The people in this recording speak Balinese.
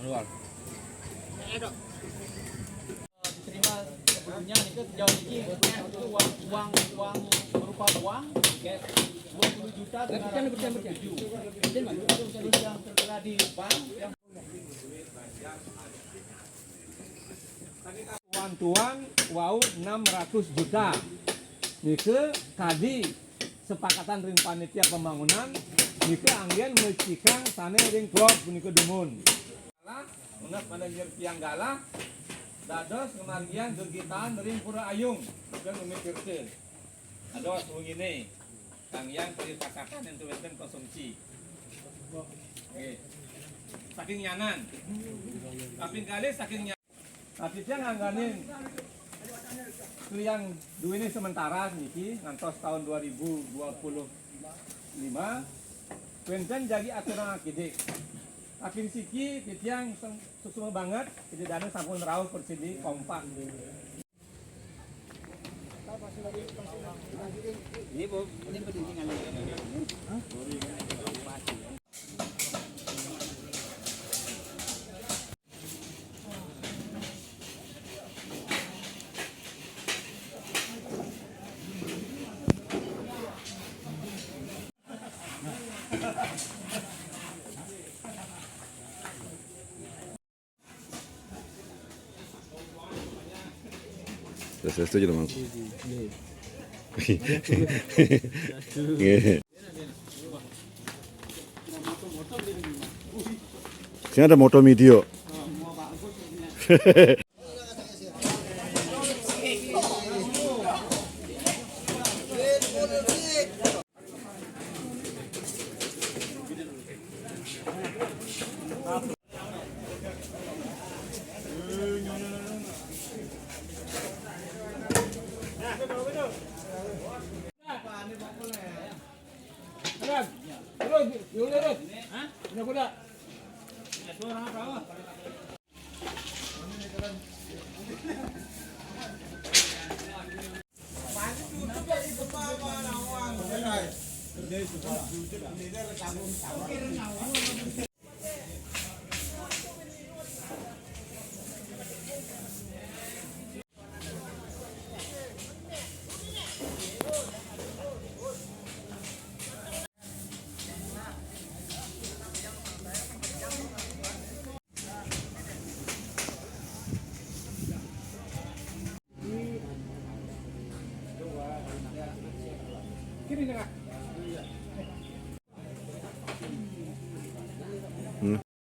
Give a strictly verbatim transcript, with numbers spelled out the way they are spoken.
Keluar. Diterima sebelumnya itu sejauh ini itu uang, uang, uang berupa uang, cash, dua puluh juta sembilan ratus tujuh. Terus yang tertera di bank yang Bantuan wau enam ratus juta. Nike kadi sepakatan ring panitia pembangunan, nike anggen mecikang sane ring klub nike dumun. Menep pada nyerpiang galah, dados ngamargiang gegitan ring Pura Ayung, nike ngemitirke. Dados wengine, Kang Yang perintakakan ento wenten konsumsi. Nggih. Saking nyanan. Kaping kalih saking nyanan. Nah, titiang ngangganin titiang duwene sementara niki ngantos taun dua ribu dua puluh lima, wenten jagi aturan akidik. Kaping siki titiang sum-, suksma banget, Ida Dane sampun rauh persidi kompak. Ini, Bu, ini penting kali. Terus, terus, setuju dong, Bang. Nggih. Sini ada motor video.